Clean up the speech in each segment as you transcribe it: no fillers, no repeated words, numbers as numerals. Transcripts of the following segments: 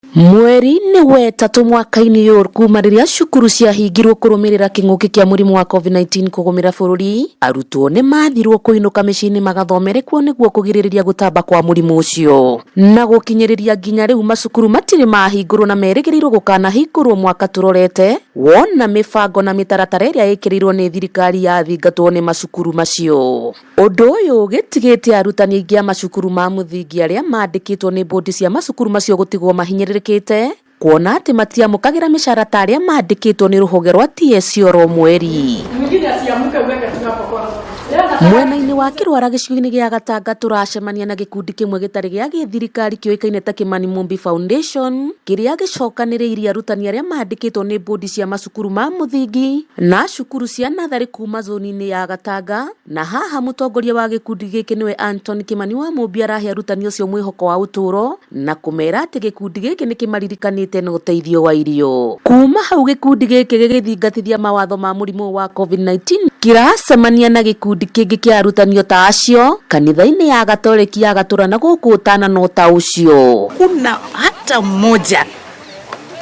Mweri-inĩ wetatũ mwaka-inĩ ũyũ kuma rĩrĩa cukuru ciahingirwo kũrũmĩrĩra kĩng'ũki kĩa mũrimũ wa COVID-19 kũgũmĩra bũrũri, arutwo nĩ mathirwo kũinũka mĩciĩ-inĩ magathomere kuo nĩguo kũgirĩrĩria gũtamba kwa mũrimũ ũcio. Na gũkinyĩrĩria nginya rĩu macukuru matirĩ mahingũrwo na merĩgĩrĩirwo gũkanahingũrwo mwaka tũrorete, wona mĩbango na mĩtaratara ĩrĩa ĩkĩrĩirwo nĩ thirikari yathingatwo nĩ macukuru macio. Ũndũ ũyũ ũgĩtigĩte arutani aingĩ a macukuru ma mũthingi arĩa mandĩkĩtwo nĩ bũndi cia macukuru macio gũtigwo mahinyĩrĩrĩkĩte kuona atĩ matiamũkagĩra mĩcara ta arĩa mandĩkĩtwo nĩ rũhonge rwa TSC oro mweri. Mwingine asiamuke uweke tu hapo kwanza. Leo nataka Mwena-inĩ wa Kĩrwara gĩcigo-inĩ gĩa Gatanga tũracemania na gĩkundi kĩmwe gĩtarĩ gĩa gĩthirikari kĩũĩkaine ta Kĩmani Mumbi Foundation kĩrĩa gĩcokanĩrĩirie arutani arĩa mandĩkĩtwo nĩ bũndi cia macukuru ma mũthingi na cukuru cia natharĩ kuma zoni-inĩ ya Gatanga. Na haha mũtongoria wa gĩkundi gĩkĩ nĩwe Anton Kĩmani wa Mũmbi arahe arutani ũcio mwĩhoko wa ũtũũro na kũmera atĩ gĩkundi gĩkĩ nĩ kĩmaririkanĩte na ũteithio wa irio. Kuma hau gĩkundi gĩkĩ gĩgĩthingatithia mawatho ma mũrimũ wa COVID-19 kĩracemania na gĩkundi kĩngĩ kĩa arutani o ta acio kanitha-inĩ ya Gatoreki ya Gatũra na gũkũ Ũtana no ta ũcio. Kuna hata mmoja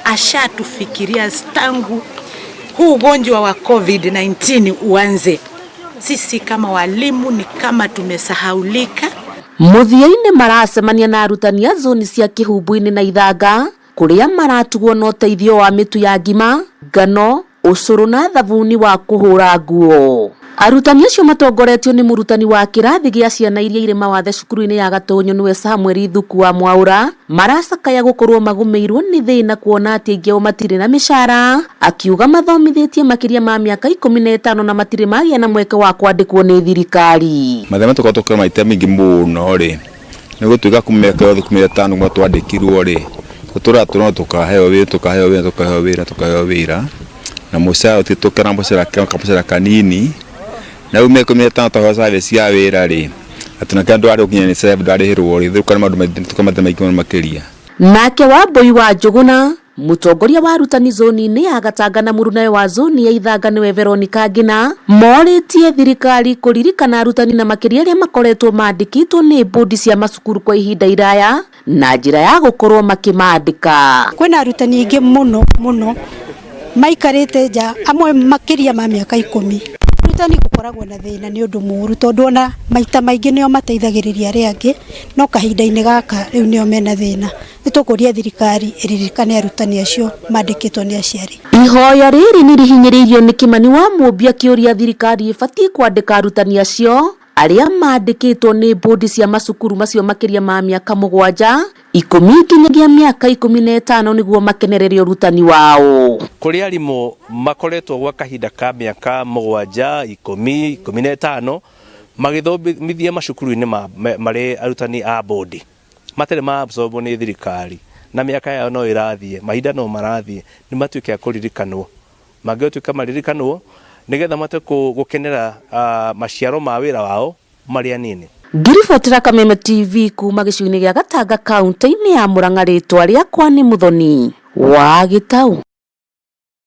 ashatufikiria tangu huu ugonjwa wa COVID-19 uanze. Sisi kama walimu ni kama tumesahaulika. Mũthia-inĩ maracemania na arutani a zoni cia Kĩhumbu-inĩ na Ithanga kũrĩa maratugwo na ũteithio wa mĩtu ya ngima, ngano, ũcũrũ na thabuni wa kũhũra nguo. Arutani acio matongoretio nĩ mũrutani wa kĩrathi gĩa ciana iria irĩ mawathe cukuru-inĩ ya Gatũnyũ nĩwe Samuel Thuku wa Mwaũra maracakaya gũkorwo magũmĩirwo nĩ thĩna kuona atĩ aingĩ ao matirĩ na mĩcara, akiuga mathomithĩtie makĩria ma mĩaka 15 na matirĩ magĩa na mweke wa kwandĩkwo nĩ thirikari. Mathĩna tũkoragwo tũkĩona maita maingĩ mũno rĩ, nĩ gũtuĩka kuma mĩaka yothe 15 kuma twandĩkirwo rĩ, tũtũraga tũrona tũkaheo wĩra, tũkaheo wĩra, tũkaheo wĩra, tũkaheo wĩra, na mũcara tũkĩona mũcara kamũcara kanini, na rĩu mĩaka 15 twaheo service ya wĩra rĩ, atĩ nake ndwarĩ gũkinya nĩ SHIF ndwarĩhĩrwo rĩ, rĩu maũndũ maingĩ mathĩna maingĩ mũno makĩria. Nake Wambui wa Njũgũna mũtongoria wa arutani zoni-inĩ ya Gatanga na mũrunawe wa zoni ya Ithanga nĩwe Veronica Ngina morĩtie thirikari kũririkana arutani na makĩria arĩa makoretwo mandĩkĩtwo nĩ bũndi cia macukuru kwa ihinda iraya na njĩra ya gũkorwo makĩmandĩka. Kwĩna arutani aingĩ mũno mũno maikarĩte nja, amwe makĩria ma mĩaka 10. Arutani gũkoragwo na thĩna nĩ ũndũ mũũru tondũ ona maita maingĩ nĩo mateithagĩrĩria arĩa angĩ, no kahinda-inĩ gaka rĩu nĩo mena thĩna. Nĩ tũkũria thirikari ĩririkane arutani acio mandĩkĩtwo nĩ aciari. Ihoya rĩrĩ nĩ rĩhinyĩrĩirio nĩ Kĩmani wa Mũmbi akĩũria thirikari ĩbatiĩ kwandĩka arutani acio arĩa mandĩkĩtwo nĩ bũndi cia macukuru macio makĩria ma mĩaka 7, 10 nginyagia mĩaka 15 nĩguo makenerere ũrutani wao. Kũrĩ arimũ makoretwo gwa kahinda ka mĩaka 7, 10, 15 magĩthomithia macukuru-inĩ marĩ arutani a bũndi. Matarĩ ma absorbwo nĩ thirikari na mĩaka yao no ĩrathiĩ, mahinda no marathiĩ, nĩ matuĩke a kũririkanwo. Mangĩtuĩka maririkanwo nĩgetha mahote gũkenera maciaro ma wĩra wao marĩ anini. Ngĩribotera Kameme TV kuma gĩcigo-inĩ gĩa Gatanga kaunti-inĩ ya Murang'a, rĩtwa rĩakwa nĩ Muthoni wa Gĩtau.